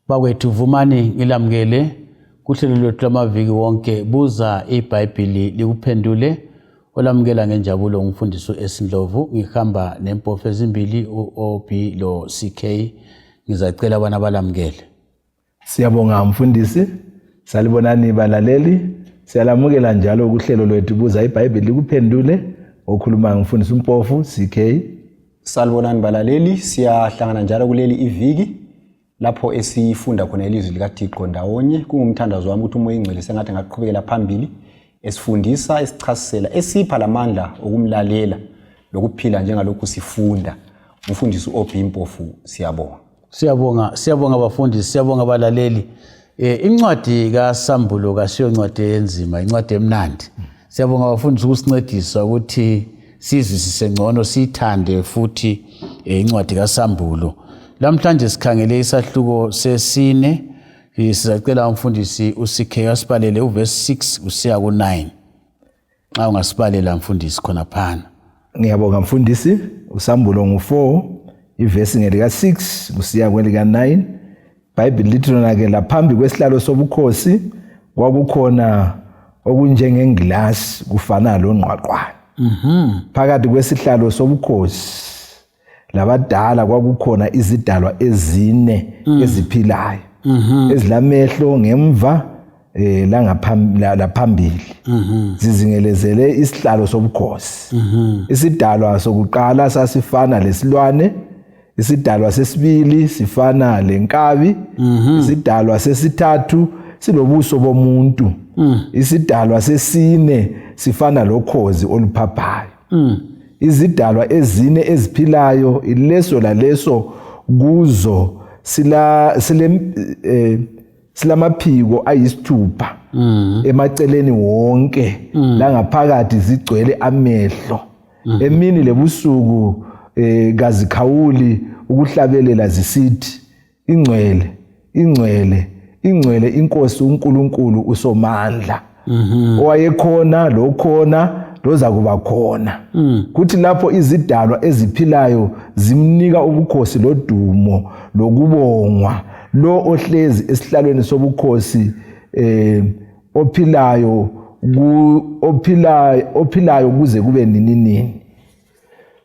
Bakwethu vumani ngilamukele kuhlelo lwethu lwamaviki wonke buza iBhayibhili likuphendule olamukela ngenjabulo ngumfundisi uSndlovu ngihamba nempofu ezimbili uOB lo CK ngizacela abana balamukele. Siyabonga mfundisi. Salibonani balaleli. Siyalamukela njalo kuhlelo lwethu buza iBhayibheli likuphendule okhuluma ngumfundisi uMpofu CK. Salibonani balaleli, siyahlangana njalo kuleli iviki lapho esifunda khona ilizwi likaThixo ndawonye. Kungumthandazo wami ukuthi uMoya Ingcwele sengathi angaqhubekela phambili esifundisa, esichasisela, esipha lamandla okumlalela lokuphila njengalokhu sifunda. Umfundisi uOB Mpofu, siyabonga. Siyabonga, siyabonga bafundisi, siyabonga abalaleli. Eh incwadi kaSambulo kasiyo incwadi enzima, incwadi emnandi. Siyabonga bafundisi ukusincedisa ukuthi sizwisise ngcono siyithande futhi eh, incwadi kaSambulo. Namhlanje sikhangele isahluko sesine. Eh, sizacela umfundisi uCK asibalele uverse 6 kusiya ku9. Nxa ungasibalela mfundisi khona phana. Ngiyabonga mfundisi, usambulo ngu-4 ivesi ngelika-6 kusiya kwelika-9. Bhayibhili lithi lona ke laphambi kwesihlalo sobukhosi kwakukhona okunjengengilasi kufana longqwaqwane. Mhm. Phakathi kwesihlalo sobukhosi labadala kwakukhona izidalwa ezine eziphilayo ezilamehlo ngemva eh laphambili zizingelezele isihlalo sobukhosi. Isidalwa sokuqala sasifana lesilwane, isidalwa sesibili sifana lenkabi, isidalwa sesithathu silobuso bomuntu, isidalwa sesine sifana lokhozi oluphaphayo. Izidalwa ezine eziphilayo ileso laleso kuzo sila sile silamaphiko ayisithupha emaceleni wonke, langaphakathi zigcwele amehlo. Emini lebusuku kazikhawuli ukuhlabelela zisithi, ingcwele, ingcwele, ingcwele inkosi uNkulunkulu usomandla, owayekhona lokhona loza kuba khona. Kuthi lapho izidalwa eziphilayo zimnika ubukhosi lodumo lokubongwa lo ohlezi esihlalweni sobukhosi, ophilayo ku ophilayo ophilayo kuze kube nini nini.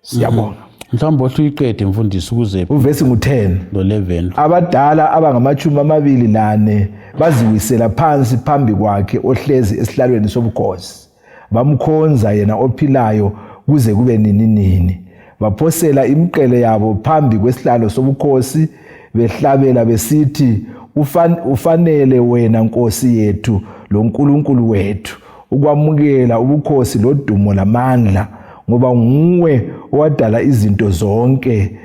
Siyabonga. Mhlawumbe ohle uyiqede mfundisi ukuze uvesi ngu-10 lo-11. Abadala abangama-24 baziwisela phansi phambi kwakhe ohlezi esihlalweni sobukhosi, bamkhonza yena ophilayo kuze kube nini nini. Baphosela imiqele yabo phambi kwesihlalo sobukhosi behlabela besithi, ufanele wena Nkosi yethu loNkulunkulu wethu ukwamukela ubukhosi lodumo lamandla, ngoba nguwe owadala izinto zonke,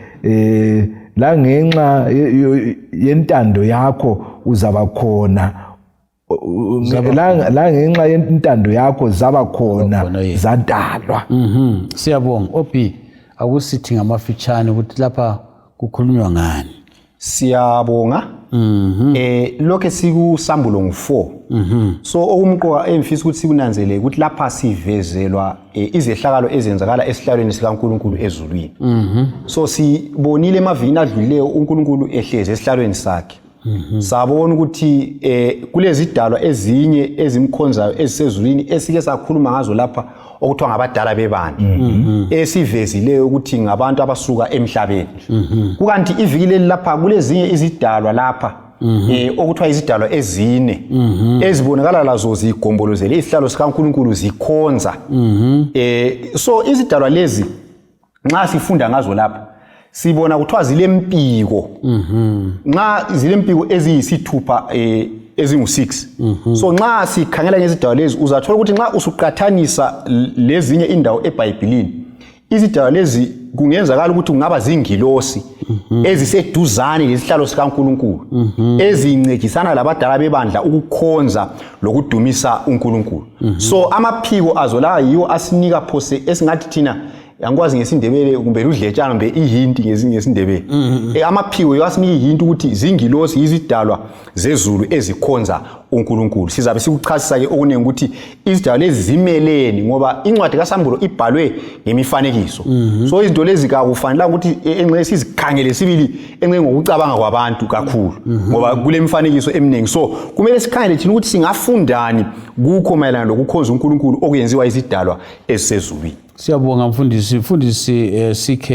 la ngenxa yentando yakho uzaba khona, la ngenxa yentando yakho zaba khona, zadalwa. Siyabonga OB, akusithi ngamafitshane ukuthi lapha kukhulunywa ngani. Siyabonga. Lokho sikusambulo ngu4. So okumqoka engifisa ukuthi sikunanzelele ukuthi lapha sivezelwa izehlakalo ezenzakala esihlalweni sikaNkuluNkulu ezulwini. So sibonile emavikini adlulileyo uNkulunkulu ehlezi esihlalweni sakhe. Sabona ukuthi kulezidalwa ezinye ezimkhonzayo ezisezulwini esike sakhuluma ngazo lapha okuthiwa ngabadala bebandla, esivezileyo ukuthi ngabantu abasuka emhlabeni. Kukanti iviki leli lapha kulezinye izidalwa lapha okuthiwa izidalwa ezine ezibonakala lazo zigombolozele isihlalo sikaNkulunkulu zikhonza. So izidalwa lezi nxa sifunda ngazo lapha sibona kuthiwa zilempiko, nxa zilempiko eziyisithupha ezingu-6. So nxa sikhangela ngezidalwa lezi uzathola ukuthi nxa usuqathanisa lezinye indawo eBhayibhilini, izidalwa lezi kungenzakala ukuthi kungaba zingilosi eziseduzane lesihlalo sikaNkulunkulu ezincedisana labadala bebandla ukukhonza lokudumisa uNkulunkulu. So amaphiko azo la yiwo asinika phose esingathi thina Angikwazi ngesiNdebele kumbe ludletshana kumbe ihinti ngesiNdebele. Amaphiko yiwo asinika ihinti ukuthi zingilosi, yizidalwa zezulu ezikhonza uNkulunkulu. Sizabe sikuchasisa-ke okuningi ukuthi izidalwa lezi zimeleni, ngoba incwadi kaSambulo ibhalwe ngemifanekiso. So izinto lezi kakufanelanga ukuthi engxenye sizikhangele sibili engxenye ngokucabanga kwabantu kakhulu, ngoba kule mifanekiso eminingi. So kumele sikhangele thina ukuthi singafundani kukho mayelana lokukhonza uNkulunkulu okuyenziwa izidalwa ezisezulwini. Siyabonga mfundisi. Mfundisi CK,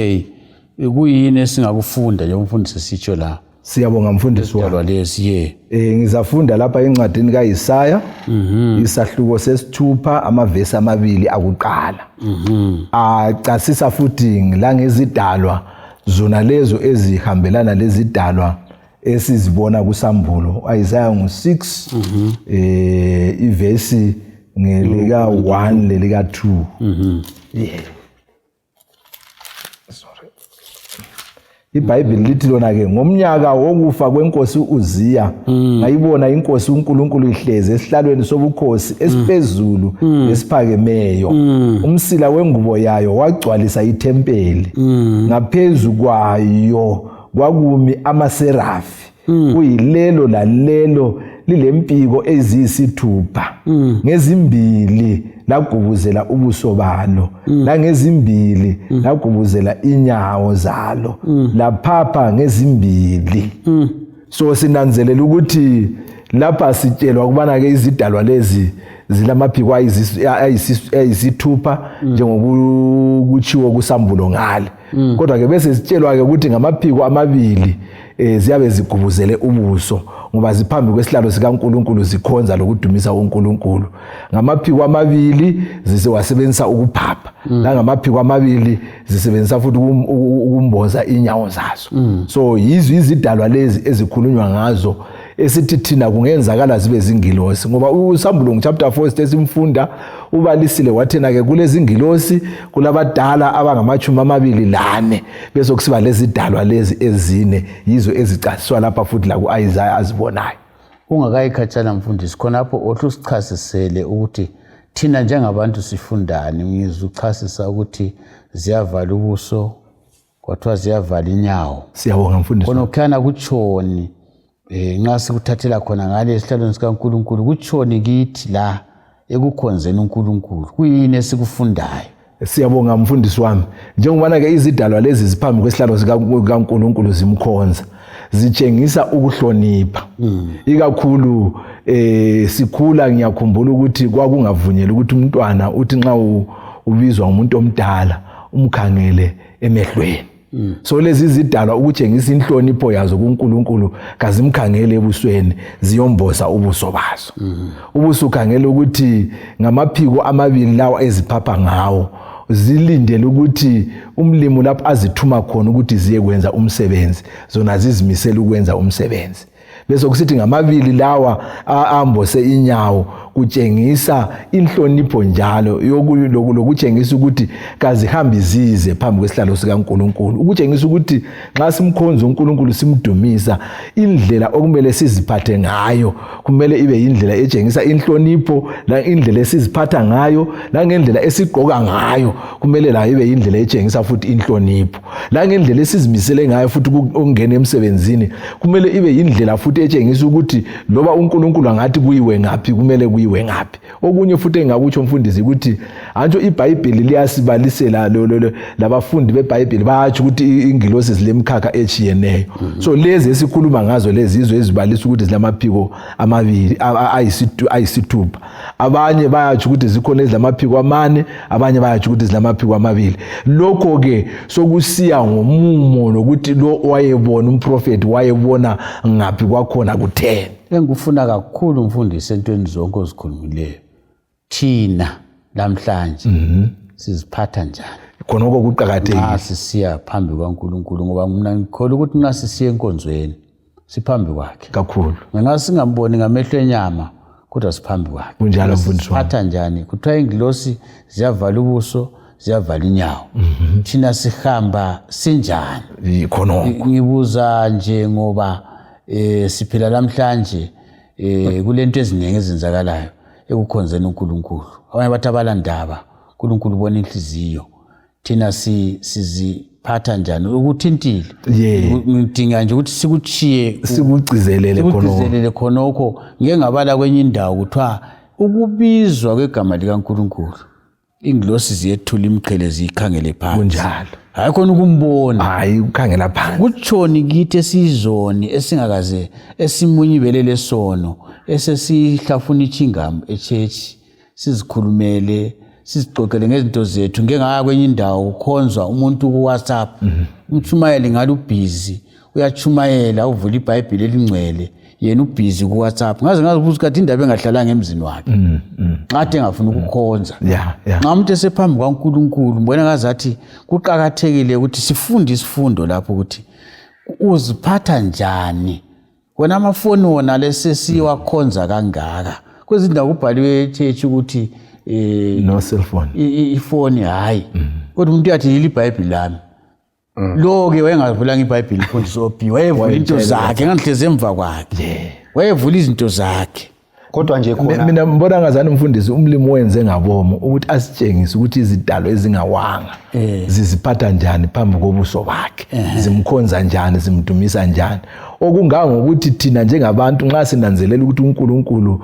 kuyini esingakufunda njengomfundisi sitsho la? Siyabonga mfundisi wami. Isidalwa lesi ye. Ngizafunda lapha encwadini kaIsaya isahluko sesithupha amavesi 2 akuqala. Acasisa futhi la ngezidalwa zona lezo ezihambelana lezidalwa esizibona kuSambulo. Isaya ngu-6 ivesi ngelika 1 lelika 2. Yeah. Sorry. IBhayibheli lithi lona ke ngomnyaka wokufa kwenkosi uUziya ngayibona inkosi uNkulunkulu ihlezi esihlalweni sobukhosi esiphezulu nesiphakemeyo. Umsila wengubo yayo wagcwalisa ithempeli. Ngaphezu kwayo kwakumi amaserafi, kuyilelo lalelo lilempiko eziyisithupha. Ngezimbili lagubuzela ubuso balo, langezimbili lagubuzela inyawo zalo, laphapha ngezimbili. So sinanzelela ukuthi lapha sitshelwa ukubana ke izidalwa lezi zilamaphiko ayisithupha njengokutshiwo kuSambulo ngale. Kodwa ke bese sitshelwa ke ukuthi ngamaphiko 2 ziyabe zigubuzele ubuso, ngoba ziphambi kwesihlalo sikaNkulunkulu zikhonza lokudumisa uNkulunkulu. Ngamaphiko 2 zisewasebenzisa ukuphapha, langamaphiko 2 zisebenzisa futhi ukumboza inyawo zazo. So yizo izidalwa lezi ezikhulunywa ngazo esithi thina kungenzakala zibe zingilosi, ngoba uSambulo chapter 4 sithe simfunda ubalisile wathena ke kulezingilosi kulabadala abangama-24, bese kusiba lezidalwa lezi ezine yizo ezicasiswa lapha futhi la ku-Isaya azibonayo. Ungakayikhatshana mfundisi, khonapho ohle usichasisele ukuthi thina njengabantu sifundani. Ngizwe uchasisa ukuthi ziyavala ubuso, kwathiwa ziyavala inyawo. Siyabonga mfundisi. Khona ukhana kutshoni nxa sikuthathela khona ngale esihlalweni sikaNkulunkulu, kutshoni kithi la ekukhonzeni uNkulunkulu? Kuyini esikufundayo? Siyabonga mfundisi wami. Njengobana ke izidalwa lezi ziphambi kwesihlalo sikaNkulunkulu zimkhonza, zitshengisa ukuhlonipha. Ikakhulu sikhula ngiyakhumbula ukuthi kwakungavunyelwa ukuthi umntwana uthi nxa ubizwa ngumuntu omdala umkhangele emehlweni. So lezi zidalwa ukutshengisa inhlonipho yazo kuNkulunkulu kazimkhangele ebusweni, ziyomboza ubuso bazo. Ubuso ukhangele ukuthi ngamaphiko 2 lawa eziphapha ngawo, zilindele ukuthi umlimi lapho azithuma khona ukuthi ziye kwenza umsebenzi, zona zizimisela ukwenza umsebenzi. Bese kusithi ngamabili lawa ambose inyawo, kutshengisa inhlonipho njalo lokutshengisa ukuthi kazihambi zize phambi kwesihlalo sikaNkulunkulu, ukutshengisa ukuthi nxa simkhonza uNkulunkulu simdumisa, indlela okumele siziphathe ngayo kumele ibe yindlela etshengisa inhlonipho, la indlela esiziphatha ngayo langendlela esigqoka ngayo kumele layo ibe yindlela etshengisa futhi inhlonipho, langendlela esizimisele ngayo futhi ukungena emsebenzini kumele ibe yindlela futhi etshengisa ukuthi loba uNkulunkulu angathi kuyiwe ngaphi kumele kuyiwe ngaphi. Okunye futhi engingakutsho mfundisi ukuthi antsho iBhayibheli liyasibalisela labafundi beBhayibheli bayatsho ukuthi ingilosi zilemkhakha etshiyeneyo. So lezi esikhuluma ngazo lezi yizo ezibalisa ukuthi zilamaphiko 2 ayisithupha. Abanye bayatsho ukuthi zikhona ezilamaphiko 4, abanye bayatsho ukuthi zilamaphiko 2. Lokho ke sokusiya ngomumo nokuthi lo wayebona umprofeti wayebona ngaphi kwakhona kutheni. Engikufuna kakhulu mfundisi entweni zonke ozikhulumileyo, thina lamhlanje siziphatha njani? Khonokho kuqakathekile. Nxa sisiya phambi kwaNkulunkulu, ngoba mina ngikholwa ukuthi nxa sisiya enkonzweni siphambi kwakhe kakhulu. Nxa singamboni ngamehlo enyama kodwa siphambi kwakhe. Kunjalo mfundisi wami. Siphatha njani? Kuthiwa ingilosi ziyavala ubuso, ziyavala inyawo. Thina sihamba sinjani? Khonokho. Ngibuza nje ngoba siphila lamhlanje kulento eziningi ezenzakalayo ekukhonzeni uNkulunkulu. Abanye bathi abalandaba, uNkulunkulu ubona inhliziyo. Thina siziphatha njani? Ukuthintile. Yeah. Ngidinga nje ukuthi sikuchiye, sikugcizelele khonokho. Sikugcizelele khonokho. Ngike ngabala kwenye indawo kuthiwa ukubizwa kwegama likaNkulunkulu, ingilosi ziyethula imiqhele ziyikhangele phansi. Kunjalo. Hayi khona ukumbona. Hayi ukukhangela phansi. Kutshoni kithi esizoni esingakaze esimunye ibele lesono esesihlafuna itshingamu echechi, sizikhulumele, sizixoxele ngezinto zethu. Ngeke ngaya kwenye indawo kukhonzwa umuntu ku-WhatsApp, umtshumayeli ngalo ubhizi uyatshumayela, uvula iBhayibhili elingcwele, yena ubhizi ku-WhatsApp. Ngaze ngazibuza ukuthi indaba engahlalanga emzini wakhe nxa ade engafuni ukukhonza. Nxa umuntu esephambi kwaNkulunkulu, mbona ngazathi kuqakathekile ukuthi sifunde isifundo lapho ukuthi uziphatha njani. Wona amafoni wona lesesiwakhonza kangaka, kwezindawo kubhaliwe echechi ukuthi no cell phone, ifoni hayi, kodwa umuntu uyathi yili iBhayibheli lami. Lo-ke wayengavulanga iBhayibheli, mfundisi OB, wayevula into zakhe, ngangihlezi emva kwakhe, wayevula izinto zakhe. Kodwa nje khona mina ngibona ngazani mfundisi, umlimi wenze ngabomo ukuthi asitshengise ukuthi izidalo ezingawanga ziziphatha njani phambi kobuso bakhe, zimkhonza njani, zimdumisa njani. Okungangokuthi thina njengabantu nxa sinanzelela ukuthi uNkulunkulu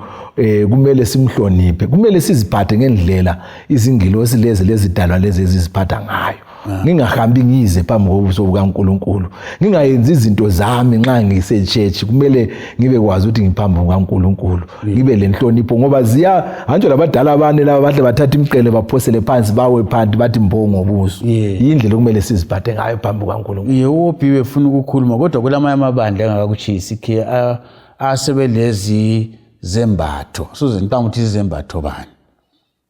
kumele simhloniphe, kumele siziphathe ngendlela izingilosi lezi lezidalwa lezi eziziphatha ngayo. Ngingahambi ngize phambi kobuso bukaNkulunkulu, ngingayenzi izinto zami nxa ngise-church. Kumele ngibe kwazi ukuthi ngiphambi kukaNkulunkulu, ngibe lenhlonipho, ngoba ziya hantsho labadala abane laba bahle bathatha imiqele baphosele phansi, bawe phansi bathi mbo ngobuso. Yindlela okumele siziphathe ngayo phambi kukaNkulunkulu. Ye, uOB befuna ukukhuluma, kodwa kulamanye amabandla engakakutshisi ikhe asebelezi zembatho, suze ngicabanga ukuthi izembatho bani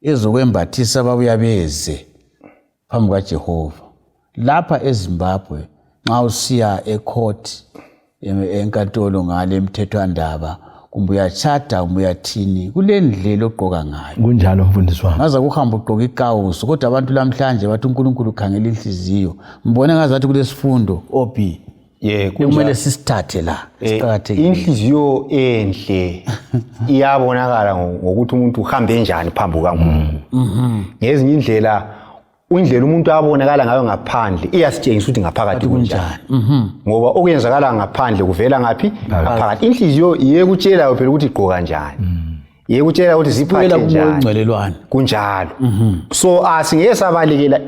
ezokwembathisa babuya beze phambi kaJehova. Lapha eZimbabwe nxa usiya ecourt, enkantolo ngale emthethwandaba, kumbe uyatshada, kumbe uyathini, kule ndlela ogqoka ngayo. Kunjalo mfundisi wami. Ngaza kuhamba ugqoka ikawusi, kodwa abantu lamhlanje bathi uNkulunkulu ukhangela inhliziyo. Ngibona ngazathi kulesifundo OB kumele sisithathe la, siqakathekile. Inhliziyo enhle iyabonakala ngokuthi umuntu uhambe njani phambi kukaNkulunkulu. Ngezinye indlela, indlela umuntu abonakala ngayo ngaphandle iyasitshengisa ukuthi ngaphakathi kunjani, ngoba okwenzakala ngaphandle kuvela ngaphi? Ngaphakathi. Inhliziyo iyekutshelayo phela ukuthi igqoka njani, yekutshela ukuthi ziphathe njani. Ngcwelelwane. Kunjalo. So asingeke sabalekela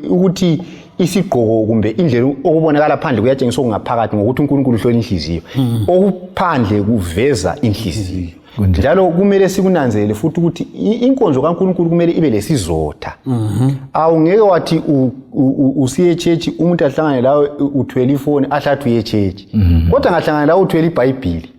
ukuthi isigqoko kumbe indlela okubonakala phandle kuyatshengisa okungaphakathi, ngokuthi uNkulunkulu uhlola inhliziyo. Okuphandle kuveza inhliziyo. Njalo kumele sikunanzelele futhi ukuthi inkonzo kaNkulunkulu kumele ibe lesizotha. Awungeke wathi usiye echechi, umuntu ahlangane lawe uthwele ifoni, ahlathi uye echechi, kodwa angahlangana lawe uthwele iBhayibhili,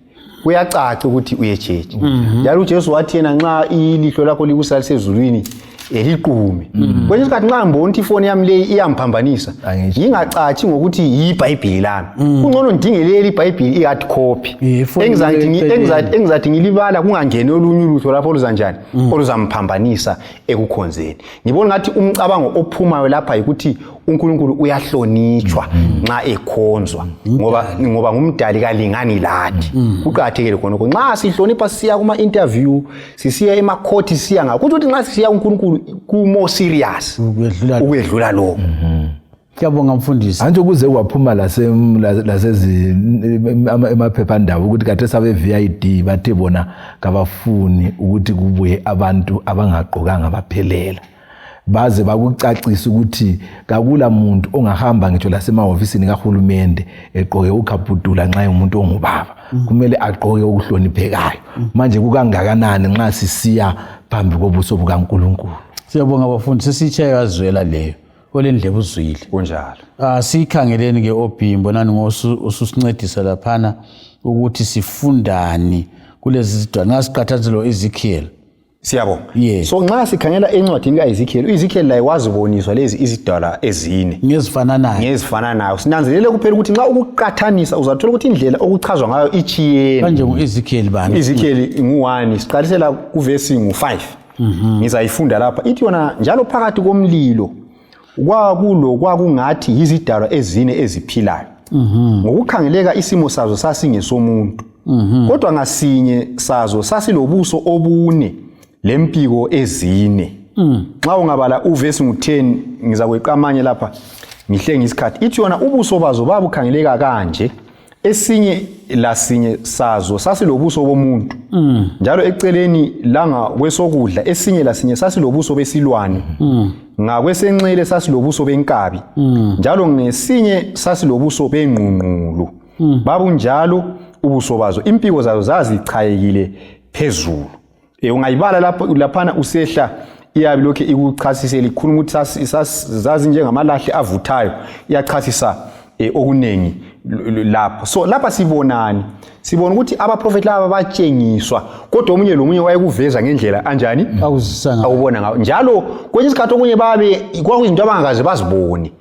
kuyacaca ukuthi uye echechi. Njalo uJesu wathi yena nxa ilihlo lakho likusalisezulwini liqume. Kwesinye isikhathi nxa ngibona ukuthi ifoni yami leyi iyamphambanisa, ngingacathi ngokuthi yiBhayibhili lami, kungcono ngidinge leli iBhayibhili i-hard copy engizathi ngilibala kungangeni olunye ulutho lapho oluzanjani oluzamphambanisa ekukhonzeni. Ngibona ngathi umcabango ophumayo lapha yikuthi uNkulunkulu uyahlonitshwa nxa ekhonzwa, ngoba ngumdali, kalingani lathi. Kuqakathekile khonokho. Nxa sihlonipha sisiya kuma-interview, sisiya emakhoti, sisiya ngakho, kutsho ukuthi nxa sisiya uNkulunkulu ku-more serious ukwedlula lokho. Ngiyabonga mfundisi. Antsho kuze kwaphuma lasezi emaphephandaba ukuthi kade sabe VID bathe bona kabafuni ukuthi kubuye abantu abangagqokanga baphelela, baze bakucacisa ukuthi kakula muntu ongahamba ngitsho lasemahofisini kahulumende egqoke ukhabhudula nxa engumuntu ongubaba, kumele agqoke okuhloniphekayo. Manje kukangakanani nxa sisiya phambi kobuso bukaNkulunkulu? Siyabonga bafundi, sesitshaye yazwela leyo, olendlebe uzwile. Kunjalo. Siyikhangeleni ke OB, mbonani ususincedisa laphana ukuthi sifundani kulezi zidwa nxa siqathanise lo Ezekiel. Siyabonga. So nxa sikhangela encwadini kaEzekiel, uEzekiel laye waziboniswa lezi izidalwa ezine ngezifananayo. Ngezifananayo. Sinanzelele kuphela ukuthi nxa ukuqathanisa uzathola ukuthi indlela okuchazwa ngayo ichiyene. Kanje nguEzekiel bani? Ezekiel ngu1, siqalisela kuvesi ngu5. Ngizayifunda lapha. Ithi yona njalo phakathi komlilo kwakulo kwakungathi yizidalwa ezine eziphilayo. Ngokukhangeleka isimo sazo sasingesomuntu. Kodwa ngasinye sazo sasilobuso obune lempiko ezine. Nxa ungabala uvesi ngu-10, ngizakweqa amanye lapha ngihlenge isikhathi. Ithi yona ubuso bazo babukhangeleka kanje: esinye lasinye sazo sasilobuso bomuntu, njalo eceleni langakwesokudla esinye lasinye sasilobuso besilwane, ngakwesenxele sasilobuso benkabi, njalo ngesinye sasilobuso bengqungqulu. Babunjalo ubuso bazo, impiko zazo zazichayekile phezulu. Ungayibala lapho laphana usehla, iyabe lokhu ikuchasisela, ikhuluma ukuthi zazinjengamalahle avuthayo. Iyachasisa okuningi lapho. So lapha sibonani? Sibona ukuthi abaprofethi laba batshengiswa, kodwa omunye lomunye wayekuveza ngendlela anjani Akuzwisisa ngayo. Awubona ngawo. Njalo kwenye isikhathi okunye babe kwakuyizinto abangakaze bazibone,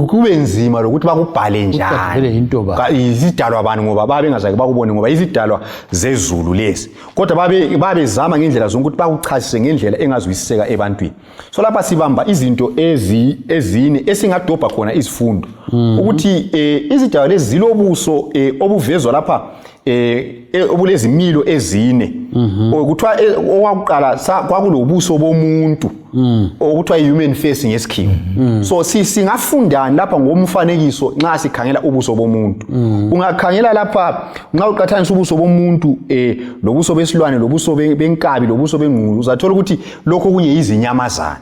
kube nzima lokuthi bakubhale njani. Vele yinto ba. Izidalwa bani, ngoba babe bengazake bakubone, ngoba izidalwa zezulu lezi, kodwa babe babezama ngendlela zonke ukuthi bakuchasise ngendlela engazwisiseka ebantwini. So lapha sibamba izinto ezine esingadobha khona izifundo, ukuthi izidalwa lezi zilobuso obuvezwa lapha obulezimilo ezine. Okuthiwa okwakuqala kwakulobuso bomuntu, okuthiwa i-human face ngesikhiwa. So singafundani lapha ngomfanekiso nxa sikhangela ubuso bomuntu? Ungakhangela lapha, nxa uqathanisa ubuso bomuntu lobuso besilwane, lobuso benkabi, lobuso bengqungqulu, uzathola ukuthi lokho kunye yizinyamazana.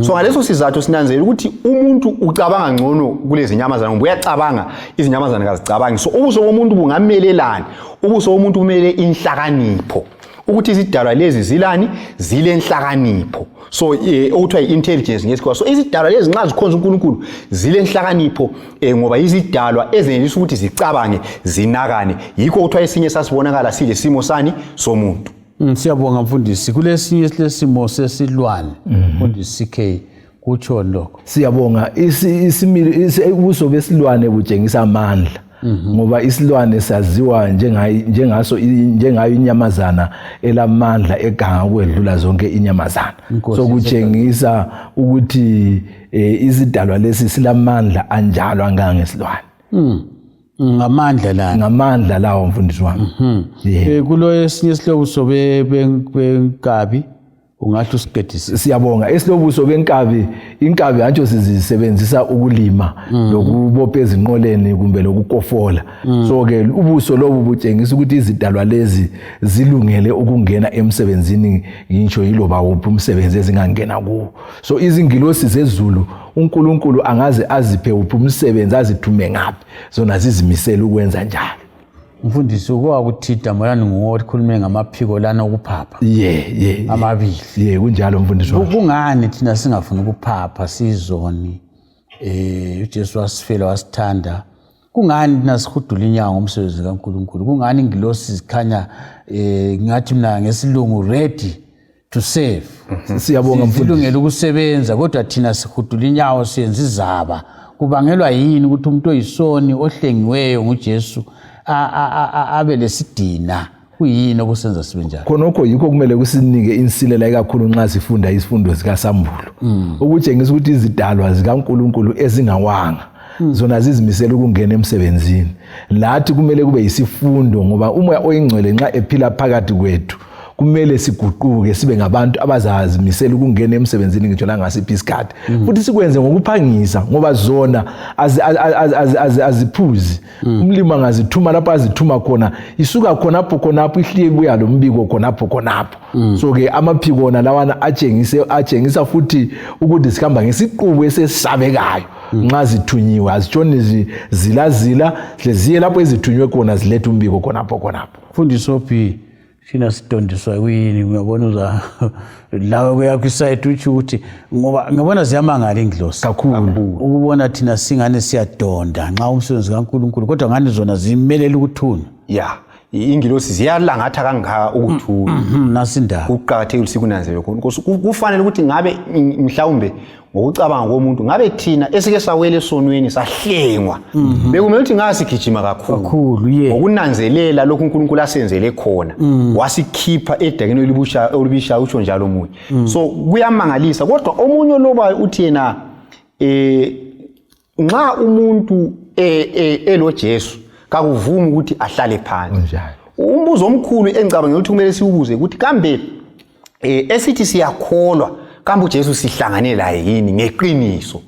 So ngaleso sizathu sinanzelela ukuthi umuntu ucabanga ngcono kulezi nyamazana, ngoba uyacabanga, izinyamazana kazicabangi. So ubuso bomuntu bungamelelani? Ubuso bomuntu bumele inhlakanipho, ukuthi izidalwa lezi zilani? Zilenhlakanipho. So okuthiwa i-intelligence ngesikhiwa. So izidalwa lezi nxa zikhonza uNkulunkulu zilenhlakanipho, ngoba izidalwa ezenelisa ukuthi zicabange, zinakane. Yikho kuthiwa esinye sasibonakala silesimo sani? Somuntu. Siyabonga mfundisi. Kulesinye silesimo sesilwane, mfundisi CK, kutshoni lokho? Siyabonga. Isimilo, ubuso besilwane butshengisa amandla, ngoba isilwane saziwa njengayo inyamazana elamandla eganga ukwedlula zonke inyamazana. Inkosi. So kutshengisa ukuthi isidalwa lesi silamandla anjalo angangesilwane. Ngamandla la. Ngamandla lawo, mfundisi wami. Yeah. Kulo esinye isilobuso benkabi, ungahle usiqedise. Siyabonga. Isilobuso benkabi, inkabi antsho sizisebenzisa ukulima lokubopha ezinqoleni kumbe lokukofola. So ke ubuso lobu butshengisa ukuthi izidalwa lezi zilungele ukungena emsebenzini, ngisho yiloba wuphi umsebenzi ezingangena kuwo. So izingilosi zezulu, uNkulunkulu angaze aziphe wuphi umsebenzi, azithume ngaphi, zona zizimisele ukwenza njalo. Mfundisi, ukwakuthida moyani nguwo okhulume ngamaphiko lana okuphapha Ye. amabili. Ye, kunjalo mfundisi wami. Kungani thina singafuni ukuphapha sizoni? UJesu wasifela, wasithanda. Kungani thina sihudula inyawo ngomsebenzi kaNkulunkulu? Kungani ingilosi zikhanya, ngathi mina ngesilungu, ready to serve? Siyabonga mfundisi. Zilungele ukusebenza, kodwa thina sihudula inyawo, siyenza izaba. Kubangelwa yini ukuthi umuntu oyisoni ohlengiweyo nguJesu abe lesidina? Kuyini okusenza sibe njalo? Khonokho yikho kumele kusinike insilela, ikakhulu nxa sifunda isifundo sikaSambulo, ukutshengisa ukuthi izidalwa zikaNkulunkulu ezingawanga zona zizimisela ukungena emsebenzini. Lathi kumele kube yisifundo, ngoba uMoya oyiNgcwele nxa ephila phakathi kwethu, kumele siguquke sibe ngabantu abazazimisela ukungena emsebenzini ngitsho langasiphi isikhathi, futhi sikwenze ngokuphangisa, ngoba zona aziphuzi. Umlimi angazithuma lapho azithuma khona, isuka khonapho khonapho, ihliye ibuya lo mbiko khonapho khonapho. So ke amaphiko wona lawana atshengisa futhi ukuthi sihamba ngesiqubu esesabekayo. Nxa zithunyiwe azitshoni zilazila, hle ziye lapho ezithunywe khona, zilethe umbiko khonapho khonapho. Mfundisi ophi, thina sidondiswa kuyini? Ngiyabona uza lawe kuyakho isayidi, utsho ukuthi ngoba ngibona ziyamangala ingilosi kakhulu ukubona thina singane siyadonda nxa umsebenzi kaNkulunkulu, kodwa ngani zona zimelela ukuthunywa. Ya, ingilosi ziyalangatha kangaka ukuthunywa. Nasindaba. Kuqakathekile ukuthi sikunanzelele khona. Nkosi, kufanele ukuthi ngabe mhlawumbe ngokucabanga komuntu, ngabe thina esike sawela esonweni sahlengwa, bekumele ukuthi nga sigijima kakhulu. Kakhulu, ye. Ngokunanzelela lokhu uNkulunkulu asenzele khona, wasikhipha edakeni olubusha olubisha, utsho njalo omunye. So kuyamangalisa, kodwa omunye olobayo uthi yena nxa umuntu elo Jesu kakuvumi ukuthi ahlale phansi. Kunjalo. Umbuzo omkhulu engicabanga ukuthi kumele siwubuze ukuthi kambe esithi siyakholwa. Kambe uJesu sihlangane laye yini ngeqiniso?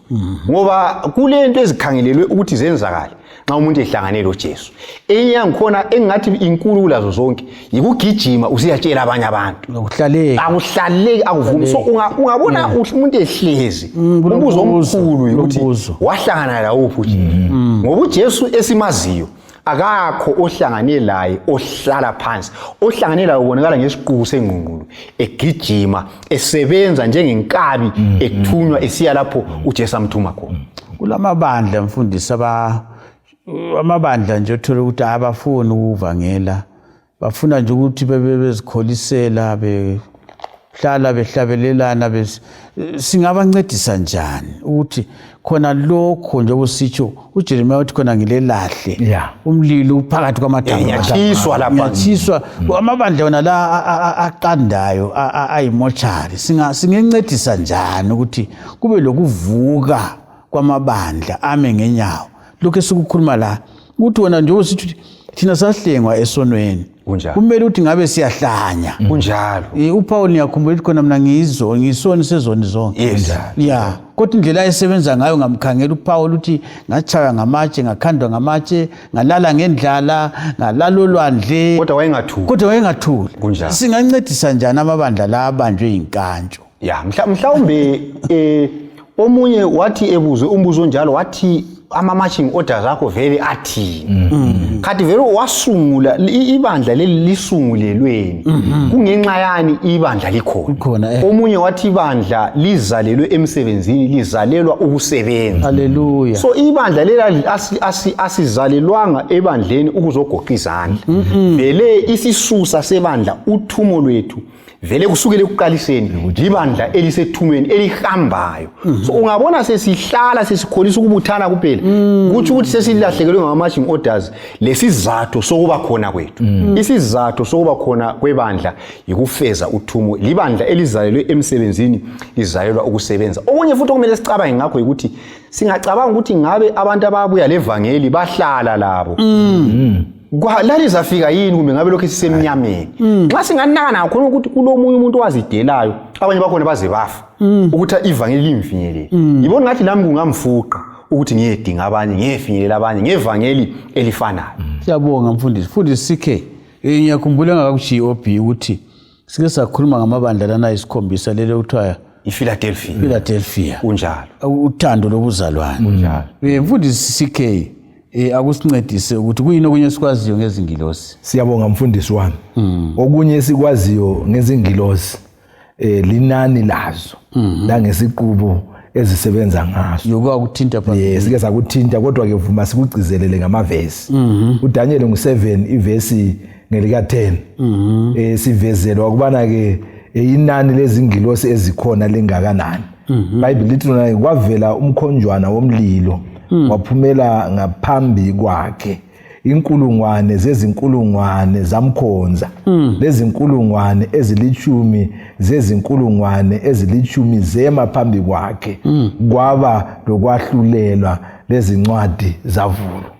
Ngoba kulento ezikhangelelwe ukuthi zenzakale nxa umuntu ehlangane loJesu. Enye yangikhona engingathi inkulu kulazo zonke yikugijima usiyatshela abanye abantu. Akuhlaleki. Akuhlaleki, akuvumi. So ungabona umuntu ehlezi, umbuzo omkhulu yikuthi wahlangana lawuphi uJesu. Ngoba uJesu esimaziyo akakho ohlangane laye ohlala phansi. Ohlangane laye ubonakala ngesiqubu sengqungqulu egijima esebenza njengenkabi ethunywa esiya lapho uJesu amthuma khona. Kulamabandla mfundisi, amabandla nje othola ukuthi abafuni ukuvangela, bafuna nje ukuthi bebe bezikholisela, behlala behlabelelana. Singabancedisa njani ukuthi khona lokho njengoba usitsho uJeremiya uthi khona ngilelahle umlilo uphakathi kwamathambo, Ngiyatshiswa lapha. Ngiyatshiswa. Amabandla wona la aqandayo ayimochari, singencedisa njani ukuthi kube lokuvuka kwamabandla ame ngenyawo? Lokhu esikukhuluma la ukuthi wena njengoba sithi ukuthi thina sahlengwa esonweni, Kunjalo. kumele ukuthi ngabe siyahlanya. Kunjalo. UPaul ngiyakhumbula ukuthi khona mina ngisoni sezoni zonke. Ya, kodwa indlela ayesebenza ngayo ngamkhangela uPaul ukuthi ngachaywa ngamatshe, ngakhandwa ngamatshe, ngalala ngendlala, ngalala olwandle, Kodwa wayengathuli. Kodwa wayengathuli. Kunjalo. Singancedisa njani amabandla la abanjwe yinkantsho? Ya, mhlawumbe omunye wathi ebuzwe umbuzo onjalo wathi ama-marching orders akho vele athini? Khathi vele wasungula ibandla leli lisungulelweni? Kungenxa yani ibandla likhona? Likhona. Omunye wathi ibandla lizalelwe emsebenzini, lizalelwa ukusebenza. Haleluya. So ibandla leli asizalelwanga ebandleni ukuzogoqa izandla. Vele isisusa sebandla, uthumo lwethu vele kusukela ekuqaliseni libandla elisethumeni elihambayo. So ungabona sesihlala sesikholisa ukubuthana kuphela, kutsho ukuthi sesilahlekelwe ngama-marching orders lesizathu sokuba khona kwethu. Isizathu sokuba khona kwebandla yikufeza uthumo. Libandla elizalelwe emsebenzini, lizalelwa ukusebenza. Okunye futhi okumele sicabange ngakho yikuthi singacabanga ukuthi ngabe abantu ababuya levangeli bahlala labo lalizafika yini, kumbe ngabe lokhu sisemnyameni? Nxa singanakana khona ukuthi kulomunye umuntu owazidelayo, abanye bakhona baze bafa ukuthi ivangeli limfinyelele, ngibona ngathi lami kungamfuqa ukuthi ngiyedinga abanye, ngiyefinyelela abanye ngevangeli elifanayo. Siyabonga mfundisi. Mfundisi CK, ngiyakhumbula ngakakutshiyi OB ukuthi sike sakhuluma ngamabandla lana ayisikhombisa, lelo kuthiwa iPhiladelphia. Philadelphia. Kunjalo. Uthando lobuzalwane. Kunjalo. Mfundisi CK, akusincedise ukuthi kuyini okunye esikwaziyo ngezingilosi. Siyabonga mfundisi wami. Okunye esikwaziyo ngezingilosi linani lazo langesiqubu ezisebenza ngaso. Yokwakuthinta phambili. Sike sakuthinta, kodwa ke vuma sikugcizelele ngamavesi. uDaniel ngu7 ivesi ngelika 10. Sivezelwa ukubana ke inani lezingilosi ezikhona lingakanani. Bible lithi lona kwavela umkhonjwana womlilo waphumela ngaphambi kwakhe, inkulungwane zezinkulungwane zamkhonza, lezinkulungwane ezilitshumi zezinkulungwane ezilitshumi zema phambi kwakhe, kwaba lokwahlulelwa, lezincwadi zavulwa.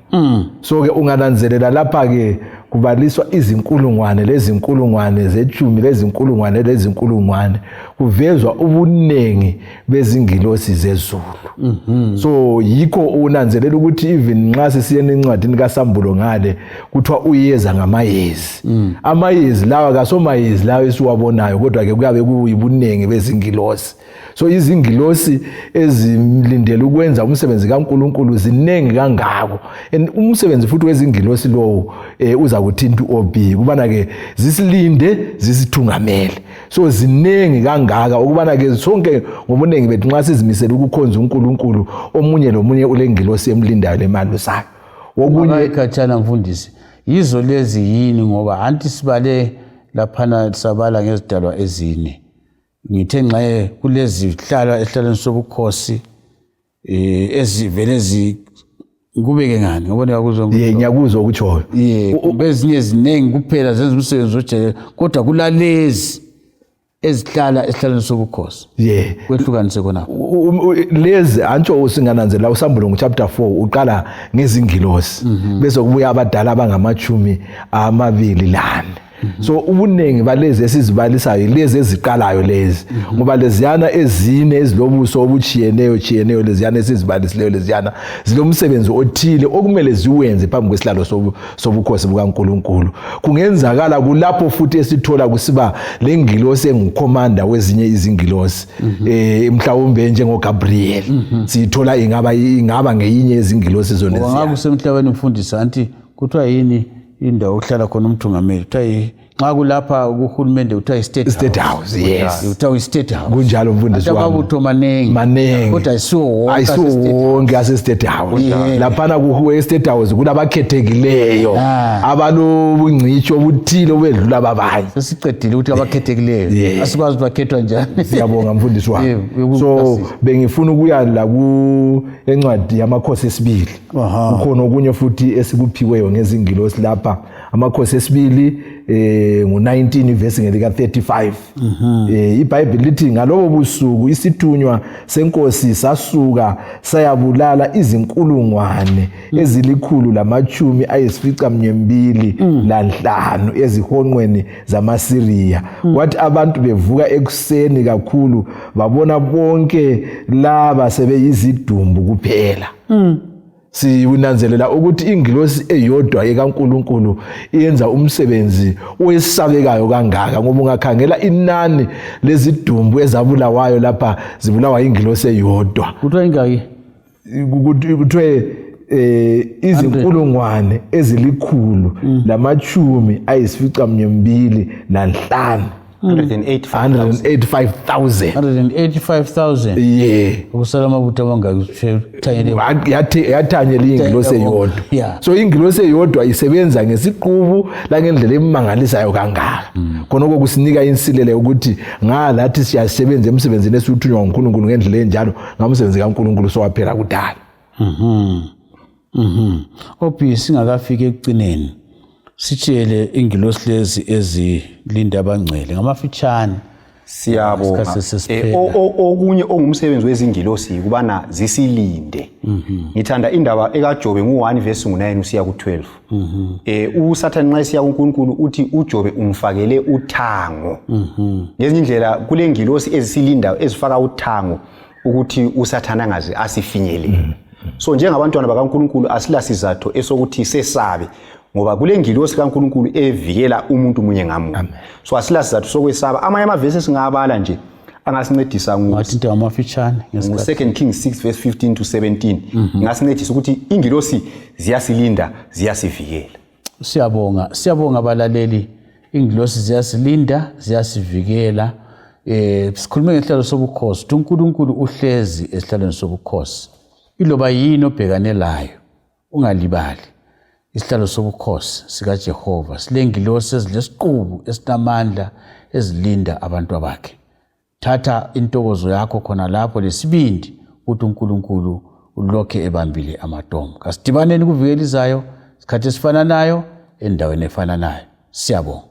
So ke ungananzelela lapha ke kubaliswa izinkulungwane lezinkulungwane zechumi lezinkulungwane lezinkulungwane, kuvezwa ubuningi bezingilosi zezulu. So yikho unanzelela ukuthi even nxa sisiyena encwadini kaSambulo ngale kuthiwa uyeza ngamayezi. Amayezi lawa kasomayezi lawa esiwabonayo, kodwa ke kuyabe kuyibuningi bezingilosi. So izingilosi ezilindele ukwenza umsebenzi kaNkuluNkulu ziningi kangako, and umsebenzi futhi wezingilosi lowo uza kuthinta uOB kubana ke zisilinde, zisithungamele. So ziningi kangaka ukubana ke sonke ngobuningi bethu nxa sizimisele ukukhonza uNkulunkulu, omunye lomunye ulengilosi emlindayo lemalusayo. Okunye khatshana mfundisi, yizo lezi yini? Ngoba anti sibale laphana, sabala ngezidalwa ezine, ngithe nxaye kulezihlala esihlalweni sobukhosi ezivele kubeke ngani ngibona yakuzwa? Ye, ngiyakuzwa ukutshoyo. Ye, bezinye eziningi kuphela zenza umsebenzi ojayele, kodwa kulalezi ezihlala esihlalweni sobukhosi. Kwehlukanise khona. Lezi antsho singananzelela uSambulo nguchapter 4 uqala ngezingilosi, bese kubuya abadala abangamachumi amabili lane. So ubuningi balezi esizibalisayo lezi eziqalayo lezi, ngoba leziyana ezine ezilobuso obutshiyeneyo tshiyeneyo, leziyana esizibalisileyo leziyana zilomsebenzi othile okumele ziwenze phambi kwesihlalo sobukhosi bukaNkulunkulu. Kungenzakala kulapho futhi esithola kusiba lengilosi engukhomanda wezinye izingilosi, mhlawumbe njengoGabriel, siyithola ingaba ngeyinye yezingilosi zona. Ngoba ngabe usemhlabeni, mfundisi, anti kuthiwa yini indawo okuhlala khona umthungameli? Kuthiwa nxa kulapha kuhulumende kuthiwa i-state State House, yes. Kuthiwa i-state house. Kunjalo, mfundisi wami. Amabutho maningi. Maningi. Kodwa ayisiwo wonke Ayisiwo ase-state. wonke ase-state house. Laphana e-state house kulabakhethekileyo, abalobungcitshi obuthile obedlula ababanye. Sesicedile ukuthi abakhethekileyo asikwazi ukuthi bakhethwa njani. Siyabonga, mfundisi wami. Yebo, So yebo. bengifuna ukuya la ku encwadi yamakhosi esibili. Kukhona okunye futhi esikuphiweyo ngezingilosi lapha. Amakhosi esibili ngu-19 verse ngelika 35. IBhayibheli lithi, ngalobo busuku isithunywa senkosi sasuka sayabulala izinkulungwane 185 ezihonqweni zamaSiriya. Kwathi abantu bevuka ekuseni kakhulu, babona bonke laba sebeyizidumbu kuphela. Siwunanzelela ukuthi ingilosi eyodwa ekaNkuluNkulu iyenza umsebenzi owesabekayo kangaka, ngoba ungakhangela inani lezidumbu ezabulawayo lapha zibulawa ingilosi eyodwa. Kuthiwa ingaki? Kuthiwe izinkulungwane 185. 185,000. 185,000. 185,000. Yeah. Ukusala amabutho amangaki thanyele? Yathanyela ingilosi eyodwa. So ingilosi eyodwa isebenza ngesiqubu langendlela emangalisayo kangaka. Khonoko kusinika insilele ukuthi ngalathi siyasebenza emsebenzini esiwuthunywa nguNkulunkulu ngendlela enjalo, ngamsebenzi kaNkulunkulu sowaphela kudala. Ophi singakafiki ekugcineni, sitshele ingilosi lezi ezilinda abangcwele ngamafitshane. Siyabonga. Isikhathi sesiphela. Okunye ongumsebenzi wezingilosi ukubana zisilinde. Ngithanda indaba ekaJobe ngu-1 verse ngu-9 usiya ku-12. USathane nxa esiya kuNkulunkulu uthi uJobe umfakele uthango. Ngezinye indlela kule ngilosi ezisilindayo ezifaka uthango ukuthi uSathane angaze asifinyelele. So njengabantwana bakaNkulunkulu asila sizatho esokuthi sesabe, ngoba kule ngilosi kaNkulunkulu evikela umuntu munye ngamunye. So asila sizatho sokwesaba. Amanye amavesi esingabala nje angasincedisa ngu Ngathi into ngamafitshane ngesikhathi. Ngu-2 Kings 6 verse 15 to 17, ingasincedisa ukuthi ingilosi ziyasilinda, ziyasivikela. Siyabonga, siyabonga abalaleli. Ingilosi ziyasilinda, ziyasivikela. Sikhulume ngesihlalo sobukhosi. Uthi uNkulunkulu uhlezi esihlalweni sobukhosi. Iloba yini obhekane layo, ungalibali isihlalo sobukhosi sikaJehova silengilosi ezilesiqubu esinamandla ezilinda abantu bakhe. Thatha intokozo yakho khona lapho lesibindi ukuthi uNkulunkulu ulokhe ebambile amatomo. Kasidibaneni kuviki elizayo, isikhathi esifananayo, endaweni efananayo. Siyabonga.